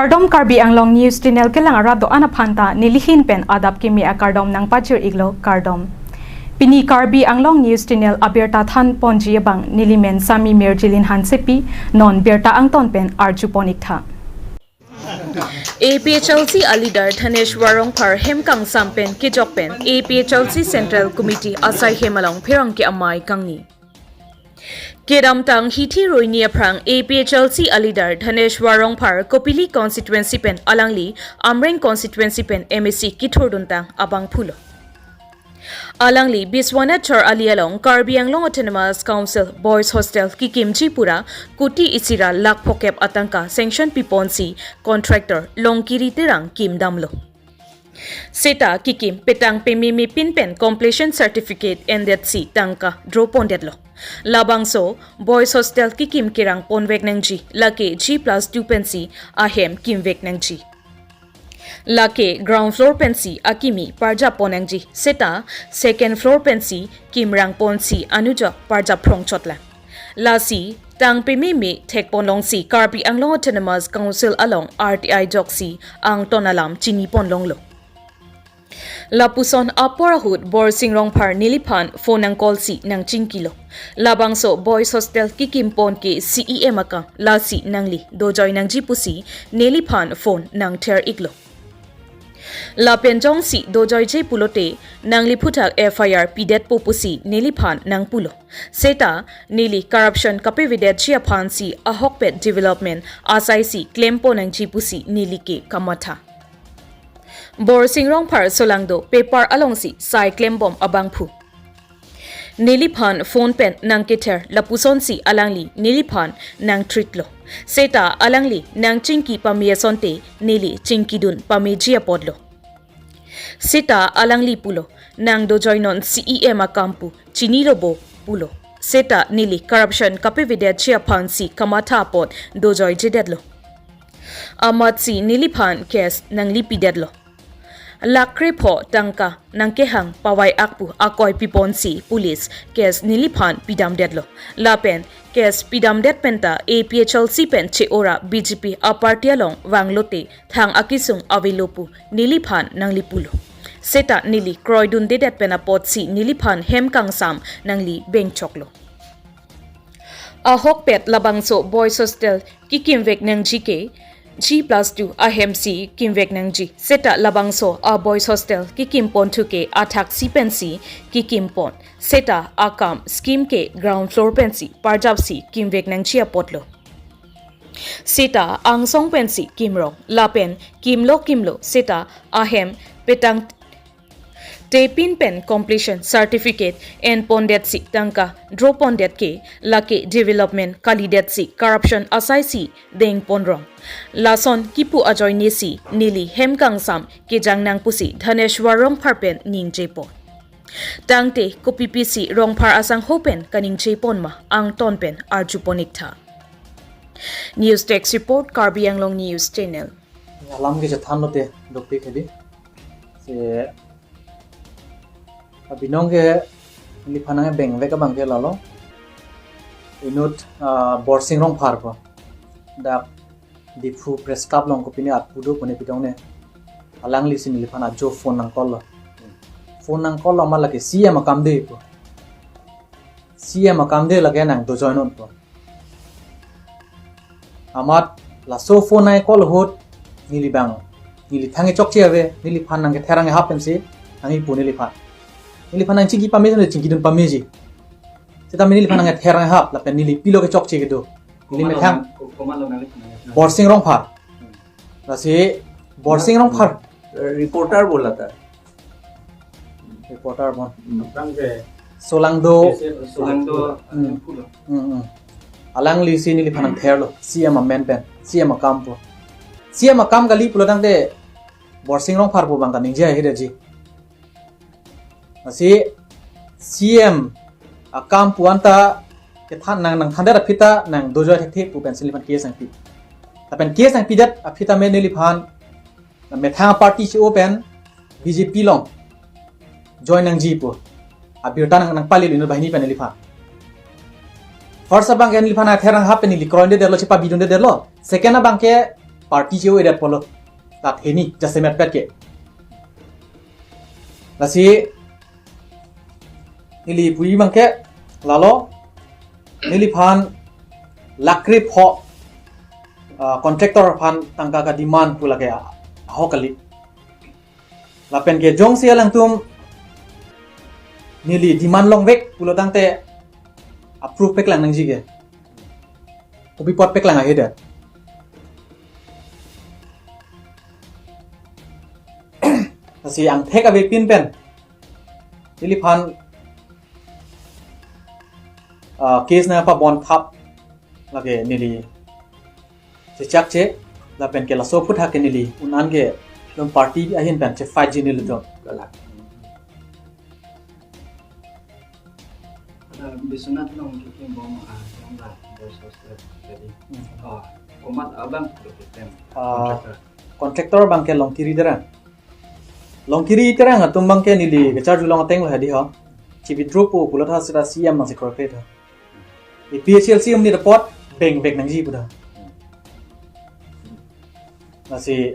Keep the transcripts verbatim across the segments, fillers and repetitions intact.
Kardom, Karbi Anglong News Channel kelang arat do-an aphan ta nelihin pen adap kimi akardom nangpajir iklo, kardom. Pini Karbi Anglong News Channel abirta than ponji abang nelimen Sami Mirjilin Hansepi, non birta angton pen arju pon iktha. A P H L C a leader Dhaneshwar Rongphar hem kangsam pen kejok pen A P H L C Central Committee asai hem along pherangke amei kangni. Kedamtang hithi ruini aphrang A P H L C a leader Dhaneshwar Rongphar Kopili constituency pen alangli Amreng constituency pen M A C kithurduntang abangphulo. Alangli Biswanath Char ali along Karbi Anglong Autonomous Council Boys Hostel kikimji pura kuti isi ra lakh phokep atangka sanction piponsi contractor Longkiri Terang kim damlo. Seta kikim petang pememe pin pen completion certificate endetsi tangka draw pondetlo. Labangso Boys Hostel kikim kerang ponvek nangji, lake G plus two pensi ahem kimvek nangji. Lake ground floor pensi akimi parjap pon nangji, seta second floor pensi kimrang ponsi anujak parjap phrong chotlang. Lasi tang pememe thek pon longsi Karbi Anglong Autonomous Council along R T I joksi angton alam chini pon longlo. Lapuson apor ahut Borsing Rongphar neliphan phone nang call si nang chingkilo. Labangso Boys Hostel kikim pon ke C E M akam, lasi nangli dojoi nangji pusi neliphan phone nang ther iklo. Lapen jongsi dojoije pulote nangli aphuthak F I R pidetpo pusi neliphan nangpulo. Seta neli corruption kapavedetji aphansi ahokpet development asaisi klem pon nangji pusi neli ke kamatha. Borsing Rongphar solangdo paper alongsi sai klembom abangphu. Neliphan phone pen nang kether lapusonsi alangli neliphan nang treat lo. Seta alangli nang chingki pame asonte neli chingkidun pameji apotlo. Seta alangli pulo, nang dojoinon C E M akam pu chinilo bo pulo. Seta neli corruption kapavedetji aphansi kamatha apot dojoijedetlo. Amatsi neliphan case nang lipidetlo. Lakh krepho tangka nang kehang pavai ak pu akoi piponsi police case neliphan pidamdetlo. Lapen case pidamdet penta A P H L C pen che-ora B J P aparty along vanglote thang akesung avelo pu neliphan nangli pulo. Seta neli kroidundedet pen apotsi neliphan hem kangsam nangli bengchoklo. Ahokpet labangso Boys Hostel kikimvek nangji ke G plus two ahemsi kimvek nangji. Seta labangso a Boys Hostel kikim ponthu ke athaksi pensi kikim pon. Seta akam scheme ke ground floor pensi parjapsi kimvek nangji apotlo. Seta angsong pensi kimrong, lapen kimlo kimlo seta ahem petang tepin pen completion certificate en pondetsi tangka draw pondet ke lake development kalidetsi corruption asaisi deng ponrong. Lason kipu ajoinesi neli hem kangsam kejang nang pusi Dhaneshwar Rongphar pen ningje pon. Tangte kopi pisi Rongphar asangho pen kaningje pon ma angton pen arju pon iktha. News Desk Report, Karbi Anglong News Channel. Alam ke chethan lote dopik hedi. Se abinong ke neliphan nang bengvek abang ke lalo. Inut, ah, Borsing Rongphar ko. Dak Diphu Press Club along kopine arpu do pune pitong ne. Alanglisi neliphan ajo phone nang call lo. Phone nang call lo amat lake C M akam de ko. C M akam de lake nang dojoinon ko. Amat laso phone nang call ahut neli bang, neli thang chokche ave, neliphan nang kether nang hap pensi nang ipu neliphan. Neliphan nang chingki pame, chingkidun pameji. Seta neliphan nang kether nang hap, lapen neli pilo ke chokche kedo. Neli methang Borsing Rongphar. Lasi Borsing Rongphar. Reporter bola tha. Reporter bon. Solangdo. Solangdo. Hmm. Hmm, hmm. Alanglisi neliphan nang therlo. C M amen pen. C M akam pu. C M akam kali pulo tangte Borsing Rongphar pu bang ta ningje hiraji. Lasi C M akam pu anta kethan nang nang thandet aphi ta nang dojoi thekthe pu pensi neliphan case nangpi. Lapen case nangpidet aphi ta me neliphan methang party si open B J P along join nangji pu abirta nang nangpali lo inut banghini pen neliphan. First abang ke neliphan ather nang hap pen neli kroidundedetlo, chepabidundedetlo. Second abang ke party che-o-edet pulo. Tat hini jasemet pet ke. Lasi neli puji abangke lalo, neliphan lakh krepho, ah, contractor aphan tangka ka-demand pu lake ahok kali. Lapen ke jongsi alangtum neli demand longvek pulo tangte approve peklang nangji ke. Kopi apot peklang ahe det. Lasi angthek avepin pen neliphan, ah, case nangpabon thap lake neli chechakche, lapen ke laso aphuthak ke neli un-an ke lom party ahin pen che-fight ji nelitum. Kalang. Ada Biswanath along kekim bom, ah, yang la boys hostel tadi. Hmm. Oh, komat abang kekim. Ah, contractor. Contractor abangke Longkiri Terang. Longkiri Terang atum abangke neli kacharjulong ateng lo hadi ho. Chi-withdraw po pulo tha seta C M abangsi korkre tha. A P H L C amonit apot bengvek nangji pu tha. Lasi,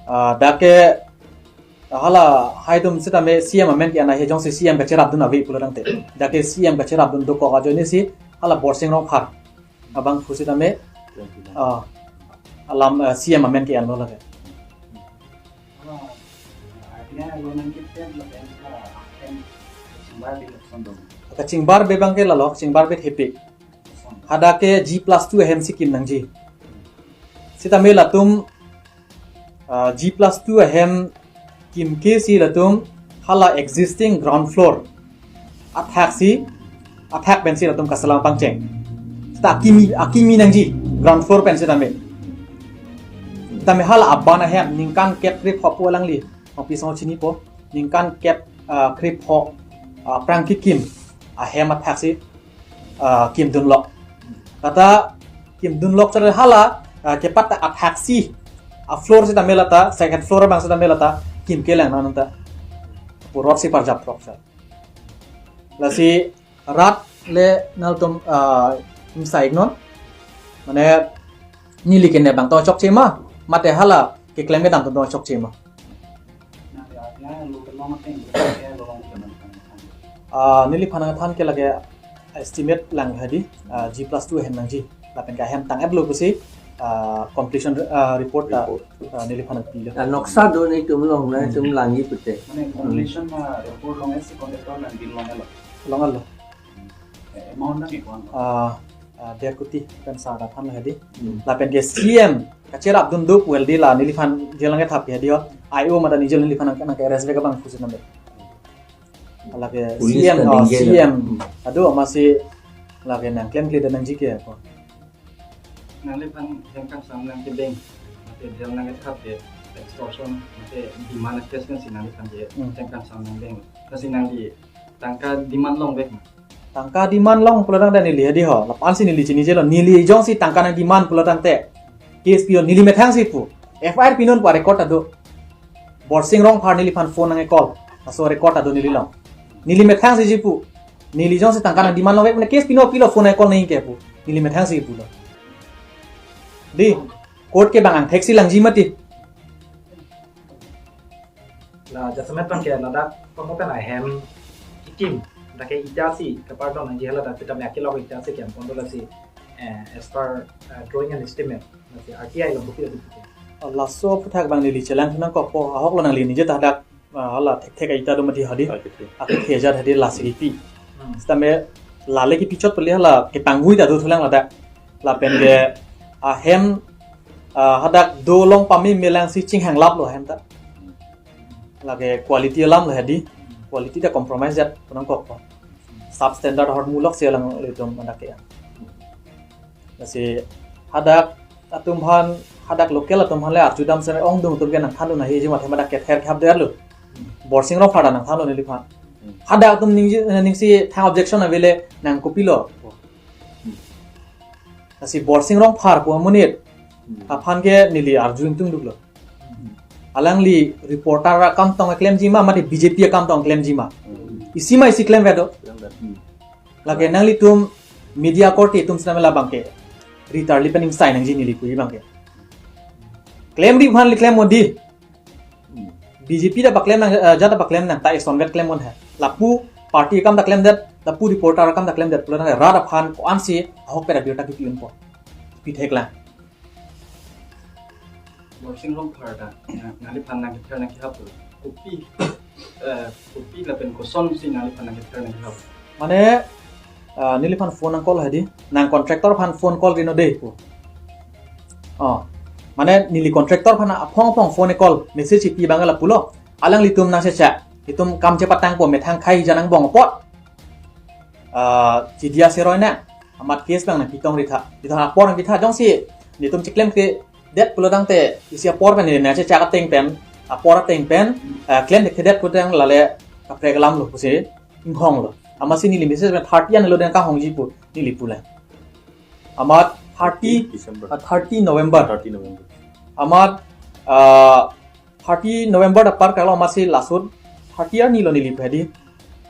ah, dak ke, ah, hala haitum sitame C M amen ke-an ahe, jongsi C M kacherapdun ave pulo tangte. Dak ke C M kacherapdun dokok ajoine si hala Borsing Rongphar abangphu sitame, ah, alam, ah, C M amen ke-an lo lake. Kachingbar be abangke lalo, kachingbar be thepi. Hadak ke G plus two ahem si kim nangji. Sitame latum, ah, G plus two ahem kimke si latum hala existing ground floor athak si, athak pensi latum kaselam pangcheng. Seta akimi, akimi nangji ground floor pen sitame. Tame hala aban ahem ningkan kep krepho pu alangli, maphi song chinipo, ningkan kep, ah, krepho, ah, aphrang kekim ahem athak si, ah, kimdunlo. Kata kimdunlo char hala, ah, kepat athak si, a-floor sitame lata, second floor abang sitame lata kimkelang nang ta. Purok si parjap prok sa. Lasi rat le nangtum, ah, imsai non. Mane neli kene abang to chokche ma, mate hala keklem kedam atum to chokche ma. Ah, neliphan nangthan ke lake estimate lang hadi, ah, G plus two ahem nangji. Lapen ke ahem tang-et lo pusi, ah, completion, ah, report ta, report, ah, neliphan nangpilo. Ah, noksa do netum along na, hmm, netum langji pute. Mane completion, ah, report long esi contractor nangdin long-et lo. Long-et lo. Eh, amount nang ikuan. Ah, ah, der kuti pen sa dathan hadi. Hmm. Lapen ke C M kacherapdun do pu hedi la neliphan jail nangkethap hedi ho. I O mate ni jail neliphan nang, nangke-arrest vek abangphu sitame. Lake police C M, ta oh, dingge C M. Hmm. Ado amatsi lake nangklemkle dan nangji ke ako. Nangliphan jangkang sam nangkebeng, mate jail nangkethap ke, extortion, mate demand extortion si nangliphan ke, hmm, jangkang sam nangbeng. Lasi nangli tangka demand longvek ma? Tangka demand long pulo tangte neli hadi ho, lapu-an si neli chinijelo, neli jongsi tangka nangdemand pulo tangte case pi-o, neli methang si pu, F I R pinon pu record ta do. Borsing Rongphar neliphan phone nangke-call, laso record ta do neli long. Neli methang si ji pu, neli jongsi tangka nangdemand longvek mane case pino pilo phone nangke-call nangke pu, neli methang si pulo. Di, court ke bang angthek si langji mati. La jasemet abangke ladak pangko pen ahem kekim, dak ke ita si kepardon nangji hala dak sitame akelok ita si kempon do lasi, eh, as per, eh, drawing and estimate, lasi R T I along kopi lasi kekim. Laso aphuthak abang neli chelangthu nangkokpo, ahok lo nangli nije ta dak, ah, hala thekthek ita do mati hadi. Ah, thekthek. Akethe ajat hadi lasi kepi. Hmm. Sitame lale kepi chot pele hala kepanggui ta do thulang ladak. Lapen ke ahem, ah, hadak dolong pame melang si chinghanglap lo ahem ta. Lake quality alam lo hadi. Quality ta compromise jat pu nangkokpo. Substandard ahormu lok si alanglitum hadak ke. Lasi hadak atum aphan, hadak local atum aphan le arjudam seme ongdung atum ke nangthandun ahi ji mate hadak kether khap der lo. Borsing Rongphar ta nangthanlo neliphan. Hadak atum ningji, ningsi thang objection avele nang kopilo. Lasi Borsing Rongphar pu amonit aphan ke neli arju ingtungduklo. Alangli reporter akam tong keklemji ma, mate B J P akam tong keklemji ma. Isi ma isi klemvedo. Lake nanglitum media korte atum sitame labangke ritarli pen ingsai nangji neli puji abangke. Klemri aphan le klem modi. Hmm. B J P ta paklem nang, eh, jat ta paklem nang, ta eson vet klem mon he. Lapu party akam ta klemdet, lapu reporter akam ta klemdet, pulo tangte rat aphan ko-ansi ahokpet abirta kipi unpo. Pithek lang. Borsing Rongphar ta, eh, nangliphan nangkether nangkehap lo. Kopi, eh, kopi lapen kosonsi nangliphan nangkether nangkehap. Mane, eh, neliphan phone nang call hedi. Nang contractor aphan phone call rino dei pu. Oh. Mane neli contractor aphan aphong aphong phone call, message pi abang lapulo. Alanglitum nangchecha. Itum kam chepatangpo, methang khai jan angbong apot. Ah, chidia seroi na. Amat case abang nangpitong ritha. Ritha apor nangpitha jongsi netum chiklemkledet pulo tangte isi apor pen neli nangchechak ateng pen, apor ateng pen, ah, klemkledet putang lale kaprek alam lo pusi inghong lo. Amatsi neli message pen thirty an lo den kahongji pu neli pulang. Amat thirty, December. Ah, thirty November. Thirty November. Amat, ah, thirty November ta par kalo amatsi laso thirty arni lo neli pedi,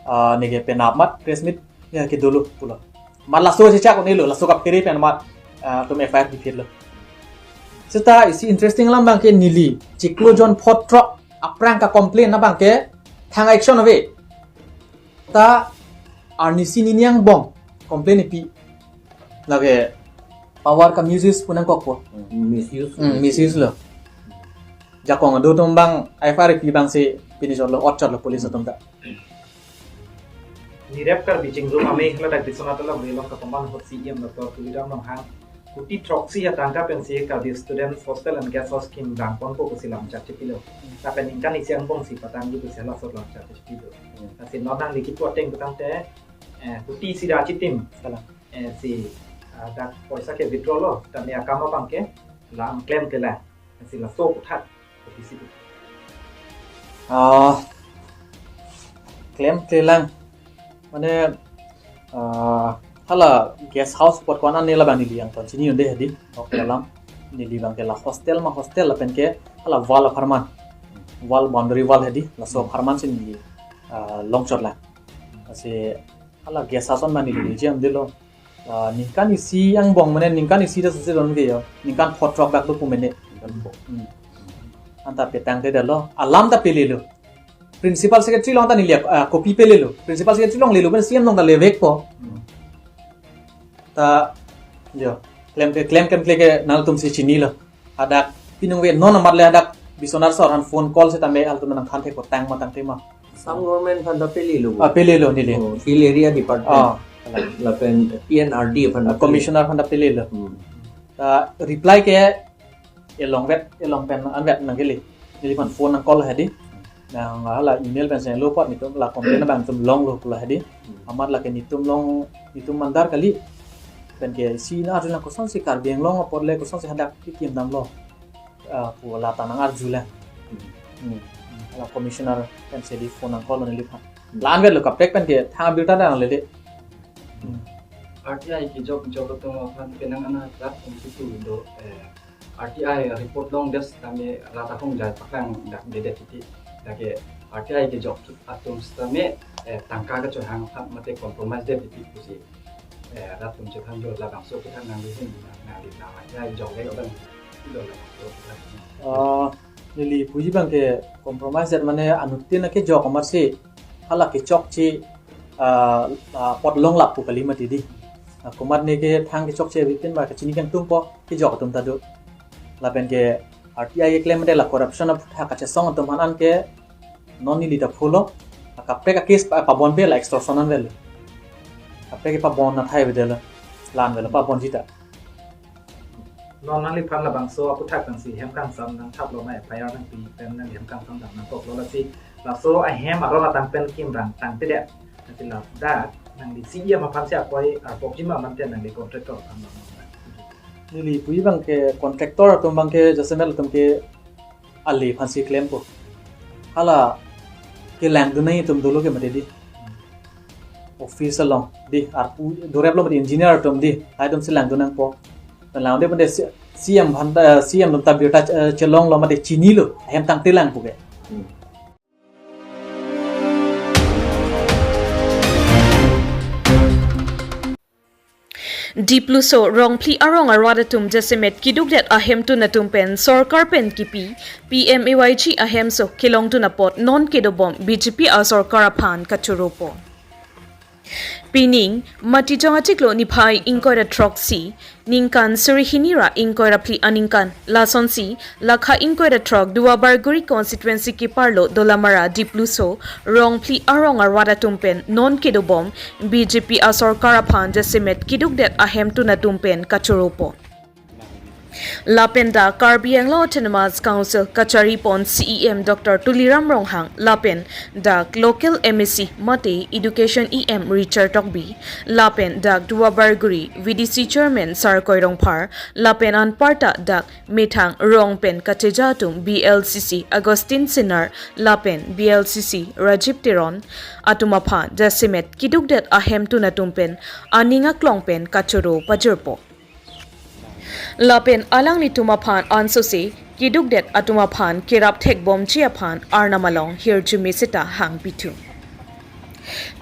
ah, neke penap amat press meet ya kedolo pulo. Amat laso chechak un-elo, laso kaphere pen amat, ah, atum F I R piphit lo. Seta isi interesting alam abangke neli chiklo jon photro aphrang kacomplain abangke thang action ave. Ta arnisi nini angbong complain ipi. Lake power ka misuse pu nangkokpo. Misuse. Hmm, misuse lo. Jakong ado atum abang F I R ipi abangsi pini chotlo, ot chotlo police atum ta. Nirep Karbi Chingrum amei haladak Biswanath Alamre along kapaman ahut C E M Doctor Tuliram Ronghang kuti throksi atangka pensi Karbi Students Hostel and Guest House kim rangponpo pusi lamchak chipilo. Lapen ningkan isi angbongsi patangji pusi halaso lamchak chipilo. Hmm. Lasi non nangli kipu ateng pu tangte, eh, kuti isi ra chitim. Kalang. Eh, si, ah, dak poisa ke withdraw lo, tame akam abangke lam klemkle lang. Si laso aphuthak, kuti si. Ah, klemkle lang. Mane, ah, hala guest house apot ko-an an ne labang neli yang ton chini unde hedi. Ok, alam. Neli abangke la hostel ma hostel lapen ke hala wall apharman. Wall, boundary wall hedi. Laso apharman si neli, ah, longchot lang. Lasi hala guest house an ma neli jam dilo. Ah, ningkan isi angbong mane ningkan isi ta suse don ke yo. Ningkan photro dak do pu mene. Ningkan pho. Hmm. Anta petangte detlo. Alam ta pelelo. Principal secretary along ta neli, ah, copy pelelo. Principal secretary along lelo pen C E M along ta levekpo. Hmm. Ta, yo, klem ke, klem klemkle ke nangtumsi chinilo. Hadak pinung ve non amat le hadak Biswanath sir aphan phone call setame halatum nangthan thekpo tang ma tangte ma. Assam government aphan ta pelelo. Ah, pelelo neli. Oh, Hill Area Department. Ah. Lapen P N R D aphan ta pele. Commissioner aphan ta pelelo. Hmm. Ta reply ke elongvet, elong pen anvet nangkele. Neliphan phone nang call hedi. Nang hala email pen sendetlo apot netum la complain abang netum longlo pulo hedi. Hmm. Amat lake netum long, netum mandar kali. Pen ke isi nang arju lang kosonsi Karbi Anglong apot le kosonsi hadak kikim damlo. Ah, pu la ta nang arju lang. Hmm. Hmm. La commissioner pen sedi phone nang call neliphan. Hmm. La-an vetlo kaprek pen ke thang abirta ta nanglele. Hmm. R T I kejok jok atum aphan penang ana rat atum situ do, eh, R T I report longdet setame rat ahongjai paklang dak dedet titi. Lake R T I kejok atum setame, eh, tangka kechohang aphan mate compromise det titi pusi. Eh, rat atum chethan do labangso aphuthak nangli hin nangli na R T I jok le abang do labangso aphuthak. Ah, neli puji abangke compromise det mane anuttin akejok amatsi hala kechokche, ah, ah, apot longlap pu kali mati di. Ah, komatne ke thang kechokche bikin ba kachini kangtungpo kejok atum ta do. Lapen ke R T I keklem de la corruption aphuthak kachesong atum aphan an ke non neli ta phulo. Kaprek a case pa, pabon ave la extortion an ave le. Kaprek pabon athai avedetlo. La-an avelo pabonji ta. Non nangliphan labangso aphuthak nangsi hem kangsam nangthaplo ma F I R nangpi pen nangli hem kangsam dam nangkoklo lasi laso ahem aron atang pen kim rang tangtedet. Lasi ladak nangli C E M aphansi akoi arpokji ma mate nangli contractor aphan ma? Neli puji abangke contractor atum abangke jasemet atum ke ale aphansi klempo. Hala kelangdun nangji atum dolo ke mati di. Office along di arpu doreplo mati engineer atum di. Lahai atumsi langdun nangpo. Langdunde mati C-, C E M aphan, eh, C E M atum ta birta, eh, chelonglo mati chinilo. Ahem tangte lang puke. Hmm. Dipluso rongphli arong arat atum jasemet kidukdet ahemtun atum pen sorkar pen kipi P M A Y G ahemso kelongdun apot non kedobom B J P asorkar aphan kachoropo. Pining Matijong achiklo niphai ingkoi ra throksi, ningkan suri hini ra ingkoi ra phli aningkan, lasonsi lakha ingkoi ra throk Duar Bagori constituency keparlo Dolamara Dipluso rongphli arong arat atum pen non kedobom B J P asorkar aphan jasemet kidukdet ahemtun atum pen kachoropo. Lapen dak Karbi Anglong Autonomous Council kachari pon C E M Doctor Tuliram Ronghang, lapen dak local M A C mate Education E M Richard Tokbi, lapen dak Duar Bagori V D C Chairman Sarkoi Rongphar, lapen anparta dak methang rong pen kacheja atum B L C C Augustine Sinar, lapen B L C C Rajiv Teron atum aphan jasemet kidukdet ahemtun atum pen aning aklong pen kachoro pajirpo. Lapen alanglitum aphan ansose kidukdet atum aphan kerap thekbomji aphan Arnam along hirjume seta hangpithu.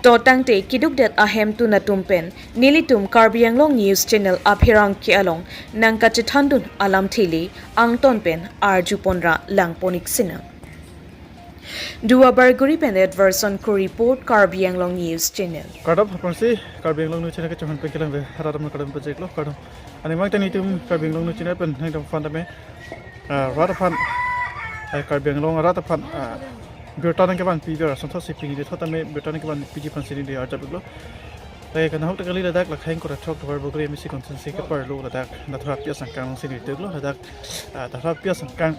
To tangte kidukdet ahemtun atum pen nelitum Karbi Anglong News Channel apherangke along nangkachethandun alamthe le angton pen arjupon ra langpon-ik sinang. Duar Bagori pen Edwardson Kro report, Karbi Anglong News Channel. Kardom, aphrangsi Karbi Anglong News Channel kechonghang pen kelang ve rat atum kardom pajirlo, kardom. Aning mang tani tum Karbi Anglong News Channel pen nangtum aphan tame, ah, rat aphan, eh, Karbi Anglong rat aphan, ah, birta nangkevanpi, birta asonthotsi pini de thot tame birta nangkevanpiji aphansi neli arjap-iklo. Tei kanahok ta kali ladak lakha ingkoi ra throk Duar Bagori M A C constituency keparlo ladak Dathra Pi asangkang si neli duklo, ladak, ah, Dathra Pi asangkang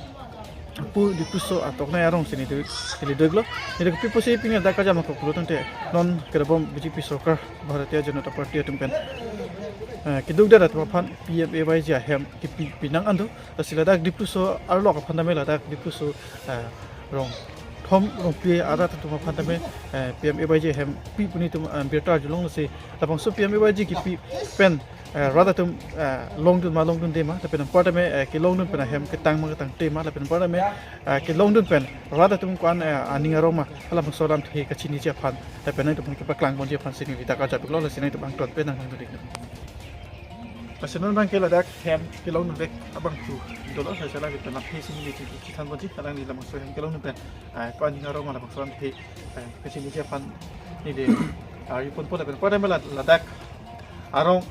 pu Dipluso atoknai arong si neli duk, neli duklo. Neli kopi pusi pini ladak kajam akok pulo tangte non kedobom B J P sorkar, Bharatiya Janata Party atum pen, eh, kidukdet atum aphan P M A Y G ahem kipi pinang an do. Lasi ladak Dipluso arlok aphan tame, ladak Dipluso, eh, rongthom rongphli arat atum aphan tame, eh, P M A Y G ahem pi pu nelitum, eh, birta arjulong. Lasi labangso P M A Y G kipi pen, eh, rat atum, eh, longdun ma longdunde ma, lapen anpar tame, eh, kelongdun pen ahem ketang ma ketangte ma, lapen anpar tame, eh, kelongdun pen rat atum ko-an, eh, aning arong ma, halabangso alamthe kachiniji aphan lapen nangtum aphan kepaklang ponji aphansi neli dak arjap-iklo, lasi nangtum angton pen nang nangdun-ik. Lasi non abangke ladak hem kelongdun vek abang thu dolo, lasi alangli pen lamthe si neli chethan ponji, alangli labangso hem kelongdun pen, eh, ko-an aning arong ma labangso alamthe, eh, kachiniji aphan neli, ah, arjupon po lapen anpar tame la-, ladak arong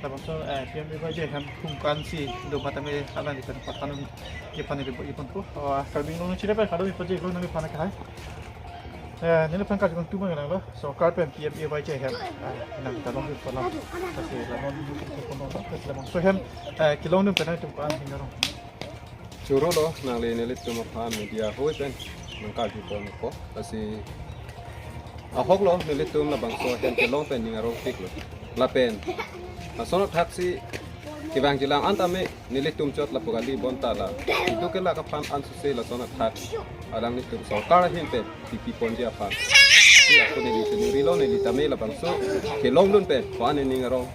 labangso, eh, P M A Y G ahem hum ko-ansi do ma tame alangli pen pathan-un kephan neli arjupon po. Oh, Karbi Anglong News Channel pen kardom pajirlo, nangliphan akehai. Eh, neliphan karjupon tu ma nanglo, sorkar pen P M A Y G ahem, eh, nangta longdun pu alam. Lasi la non, lasi labangso hem, eh, kelongdun pen nangtum ko-an aning arong. Chorolo, nangli nelitum aphan media hoi pen nangkarjupon ko. Lasi ahoklo, nelitum labangso hem kelong pen ning arongpiklo. Lapen lason athaksi kevangjilang an tame nelitum chot lapu kali bonta la idu ke lak aphan ansose lason athak alanglitum sorkar ahin pen pipi ponji aphan si ako neli chiningri-lo. Neli tame labangso kelongdun pen ko-an aning arong,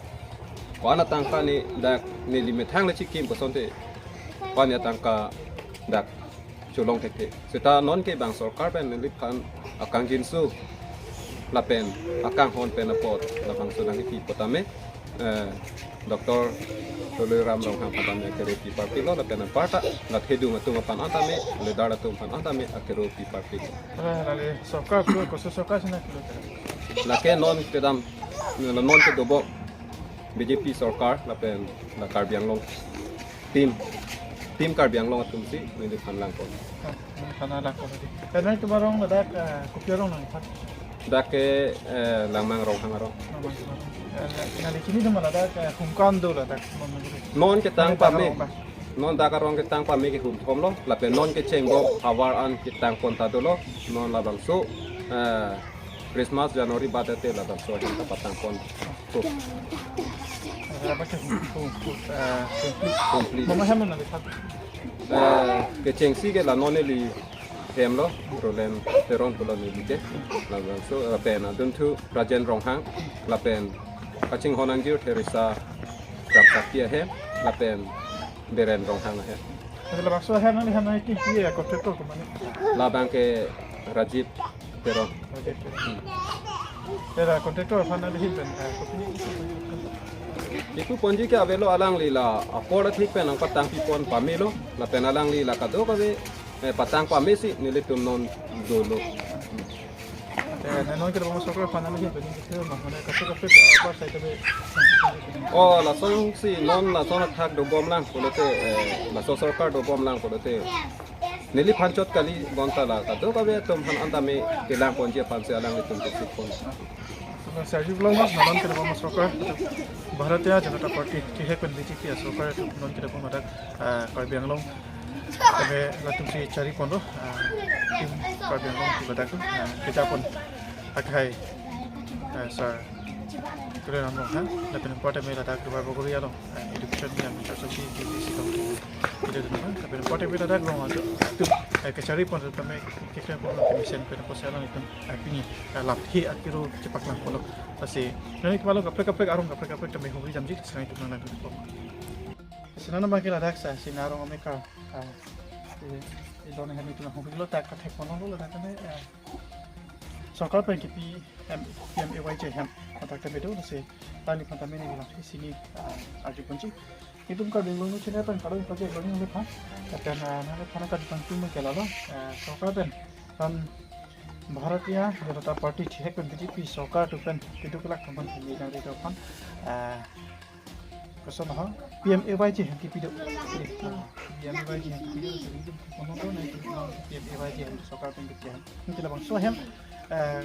ko-an atangka ne dak neli methang le chikim kosonte ko-an atangka dak cholong thekthe. Seta non ke bang sorkar pen neliphan akangjinso lapen akanghon pen apot labangso nangkipi apot tame, eh, Doctor Tuliram Ronghang aphan tame kero piparpiklo, lapen anparta la thedung atum aphan an tame, leader atum aphan an tame akero piparpiklo. Eh, lale sorkar pu koso sorkar si nangkelo? Lake non kedam, non kedobom B J P sorkar lapen la Karbi Anglong Team, Team Karbi Anglong atumsi neliphan langpon. Ah, neliphan langpon tadi. Karbi Anglong atum arong ladak, eh, kopi arong nangphan? Dak ke, eh, Langmang Ronghang arong. Langmang Ronghang. Eh, nangli chinidun ma ladak, eh, hum ko-an do ladak, non nangli? Non ketang pame. Arong ba? Non dak arong ketang pame ke hum thomlo, lapen non kecheng bo havar an ketang pon ta dolo, non labangso, eh, Christmas, January badet te labangso ahem ta patang pon. Ko. Apa ke hum, hum, hum, eh, hum. Hum. Mama hem nangli thak? Eh, kechengsi ke la non neli hemlo, Roland Teron pulo neli ke. Labangso, eh, pen adunthu Rajen Ronghang, lapen kachinghon angjir Theresa Ramsakti ahem, lapen Beren Ronghang ahem. Tapi labangso ahem nangli hem nangkipi ya contractor komatne? Labang ke Rajiv Teron. Rajiv Teron. Hmm. Tera contractor aphan nangli hin pen, eh, kopi? Ipu ponji ke avelo, alangli la apor athik pen nangpatang pipon pamelo, lapen alangli la kadokave, eh, patang pamesi nelitum non dolo. Eh, non ke bang sorkar aphan nanghin pen ke ma, mane kaprek kaprek, eh, apar sai tabe. Oh, lasonsi non lason athak dobom lang pulote, eh, laso sorkar dobom lang pulote, neliphan chot kali bonta la kadokave atum aphan antame kelang ponji aphansi alanglitum kesik pon. Sarji belong mas, non ke bang sorkar, Bharatiya Janata Party, chihek pen B J P asorkar, non ke bang ladak, ah, Karbi Anglong, kami latumsi chari pon lo, ah, tim Karbi Anglong ke ladak, ah, keja pon akhai, ah, sir, Tuliram Ronghang, lapen pota me ladak Duarbagori along, ah, education yang sasi di di sidong ke, kita dulu, lapen pota me ladak long ajo, tim, ah, kechari pon, kami kita pon, kami sen pen pon selang itu, ah, pini, ah, lap hi akiro cepak lang pon lo, pasi, nani kemalo kaprek kaprek arong kaprek kaprek kami huri jamji, sekarang itu nang lang pon. Senana makin ladak sa, sinarong ameka, ah, eh, idon hemi tu hong lo tak kathek pon lo ladak kan, eh, sorkar pen kipi M, P M A Y G hem, atak kan bedo si, tali pantame ni bilang sini, ah, arju ponji. Itum Karbi Anglong channel pen kalau project lo ni lepa, tapi na na lepa na kan pantun makin lalo, eh, sorkar pen, kan Bharatiya Janata Party chihek pen B J P sorkar atum pen, keduk kelak atum pen, kami jang itu kan, eh, Koson ho, P M A Y G hem kipi do. P M A Y G hem kipi do. Kono kono na P M A Y G hem sorkar pen kipi hem. Nanti labangso hem, eh,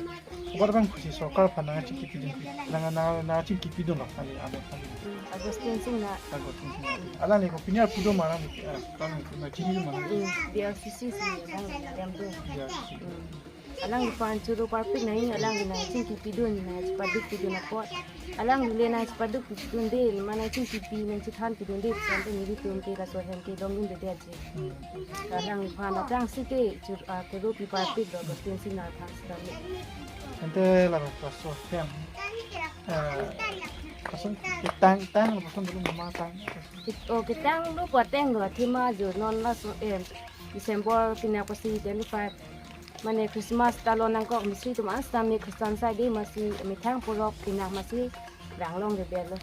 obat bang si sorkar aphan nangchingki pidun. Nang nang nangchingki pidun lo. Kali ada kali. Augustine Singnar. Augustine Singnar. Alangli ko pini pu do ma, alangli, eh, alangli ko nangchini ma. Hmm, B R C C si, alangli dem do. Ya. Hmm. Alangliphan choro parpik nai, alangli nangchingki pidun, nangchepaduk pidun apot. Alangli le nangchepaduk pidunde, ma nangchingkipi nangchethan pidunde, puson te nelitum ke laso ahem ke dongdunde aji. Alangliphan aphrangsi ke choro, ah, kero pi parpik lo, Augustine Singnar aphan sitame. Ante la laso ahem, eh, lason ketang, tang, lason dulu mama tang. Kit-, oh, ketang lo, pateng lo, athema jo non laso, eh, December pinak pasi twenty-five. Mane Christmas ta lo nangkok, misi atum an sitame Christian side masi methang porok pinak masi rang long de belo.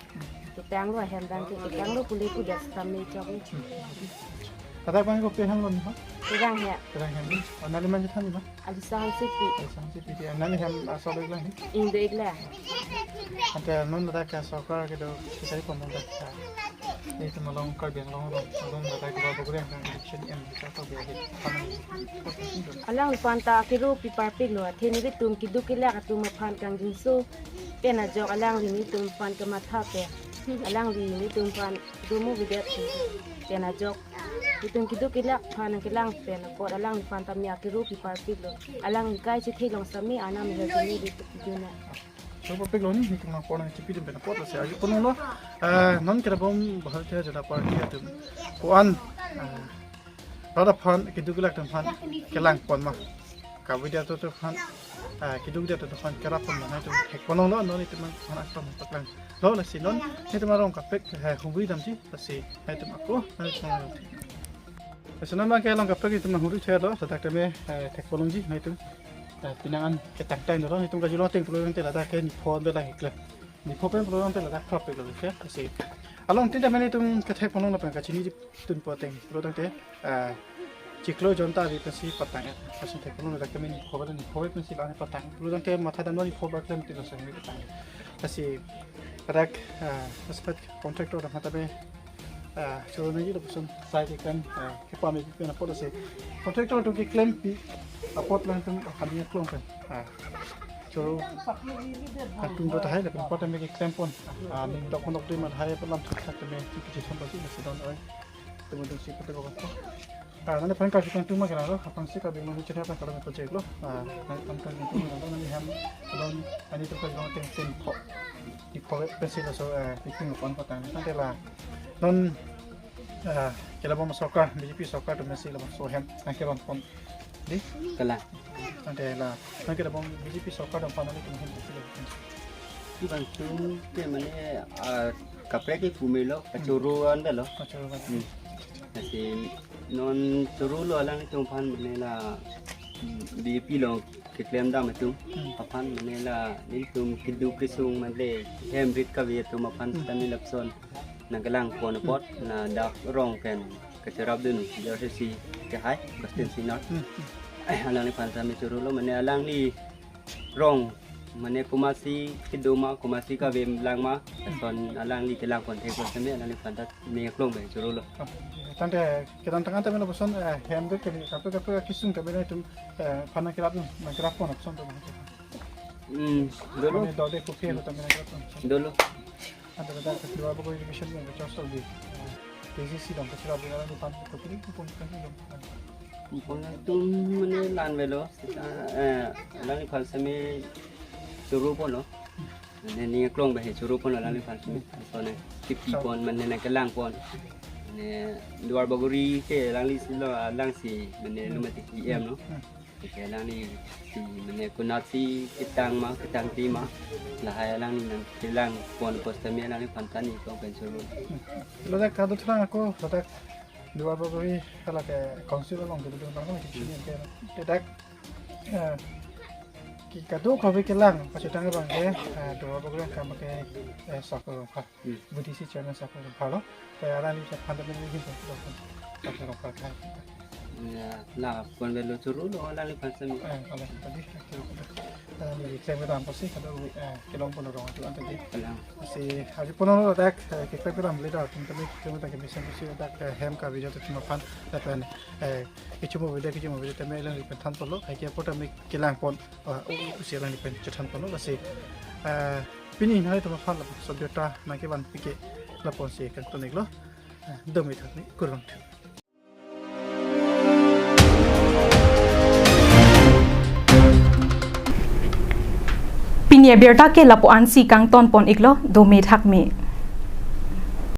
Ketang lo ahem dang ke, ketang lo pule pu jas sitame chok. Kata bang ko pehang lo ni ha? Terang ya. Terang hem ni. Oh, nali man chethan ni ma? Alisa Hansepi. Alisa Hansepi dia. Nali hem asal lagi lah ni. Indo ikla. Ante non ladak ke sorkar kedo kisai pon ladak. Itum along Karbi Anglong along, along ladak Duarbagori along election em kita tahu dia. Alangliphan ta kero pi parpik lo, athe nelitum keduk kelak atum aphan kangjinso pen ajok alangli nelitum aphan kamatha pen. Alangli nelitum aphan domo bidet pen ajok. Nelitum keduk kelak aphan nangkelang pen apot alangliphan tame akero pi parpik lo. Alangli kai chethe long sitame anam her kene di pidun na. So, parpik lo ni, nelitum nangpon nangchipidun pen apot lasi arju pon lo. Eh, non ke bang Bharatiya Janata Party atum ko-an, eh, rat aphan keduk kelak atum aphan kelang pon ma. Kave dia atum aphan, eh, keduk dia atum aphan kerap pon ma, nangtum thek pon lo, non itum aphan akam paklang lo, lasi non itum arong kaprek, eh, hungri damji, lasi itum ako, nangtum. Lasi non bang ke along kaprek itum hungri thelo, ladak tame, eh, thek pon longji, nangtum. Eh, penang an ketang tang dolo, itum kajulong ateng pulo tangte ladak ke nipho bela hikle. Nipho pen pulo tangte ladak khrap pek lo ke, lasi. Along tin tame nelitum kethek pon lo lapen kachini di tun po ateng pulo tangte, eh, chiklo jon ta avi pensi patang, eh, lasi thek pon lo ladak tame nipho bela nipho pensi la patang. Pulo tangte matha damlo nipho bela klem ti lo seng patang. Lasi ladak, eh, respect contractor dak matha be, ah, choro nangji lapuson sai keklem, ah, kepame pen apot lasi. Contractor atum keklempi apot alangtum aphan ni aklong pen, ah, choro atum do tahai lapen apot tame keklem pon, ah, ning dok pon dok dui ma tahai apot lam thak thak tame chingki chithon lasi lasi don oi. Tame dun si pate ko ko. Ah, nangliphan karju kangtung ma kena lo, aphrangsi Karbi Anglong channel pen kardom pajirlo. Ah, nangliphan karju kangtung ma kena lo, neli hem along, ani atum karju kangtung tin pho. Di pho pensi laso, eh, meeting pon patang. Tangte la non, eh, ke labang sorkar, B J P sorkar atum si labangso ahem nangkelang pon. Di? Kalang. Tangte la non ke labang B J P sorkar atum aphan nangtum hem. Bangtum ke mane, ah, kaprek ke pumelo, kachoro an lo. Kachoro an. Hmm. Lasi non choro lo alanglitum aphan mane la B P along keklem dam atum aphan mane la nelitum kedo kesung mane hem rit kave atum aphan Hmm. tame lapuson nangkelang pon apot na dak rong pen kacherapdun J R C C kehai Augustine Senior. Hmm. Alangliphan tame choro lo mane alangli rong mane komatsi kedo ma komatsi kave lang ma lason alangli kelang pon thek lo tame alangliphan ta ning aklong pen choro lo. Ah, tangte kedamtang an tame lapuson, eh, hem do keni kape kape kesung tame nelitum, eh, aphan nangkerap nangkerap pon lapuson tame. Hmm, dolo. Mane dode kopi ho tame nangkerap pon. Dolo. Anta dak Duarbagori division pen kechorso bi, eh, K C C along kechorso bi alangliphan kopi kupon kan lo. Kupon atum mane la-an avelo, seta, eh, alangliphan seme choro pon lo. Mane ning aklong pen choro pon lo alangliphan seme. Lason nangkepi pon mane nangkelang pon. Mane Duarbagori ke alangli si lo alangsi mane Hmm. lumatik E M lo. Hmm. Oke, alanglisi mane konatsi ketang ma ketangte ma lahai alangli nangkelang pon apot tame alangliphan ta ning aklong pen choro. Ladak kadokave ako ladak Duarbagori hala ke council along dulu dulu bang ke sini ke. Ladak, eh, ke kadokave kelang pachethang abang ke, eh, Duarbagori angkang ke, eh, Sakur Rongphar. Hmm. B D C chairman Sakur Rongphar lo. Ke alangliphan ta mane hin Sakur Rongphar kai. Ya, lapuson avelo choro lo alangliphan seme. Eh, alang tadi, eh, kilo ko. Alangli klem kedam apotsi kadokave, eh, kelong pon rong atum anta di. Alang. Si, hari pon lo dak, eh, keklem kedam le dak, atum tame keklem kedam kemesen apotsi dak, eh, hem kave ajat atum aphan, lapen, eh, kechomo avedet, kechomo avedet tame alangliphan than pon lo, hai ke apot tame kelang pon, eh, u, u, si alangliphan chethan pon lo, lasi, eh, pini nelitum aphan lapuson abirta nangkevanpi ke lapuson si kangton iklo, eh, dome thakme kurvangthu. Pini abirta ke lapu-an si kangton pon iklo, dome thakme.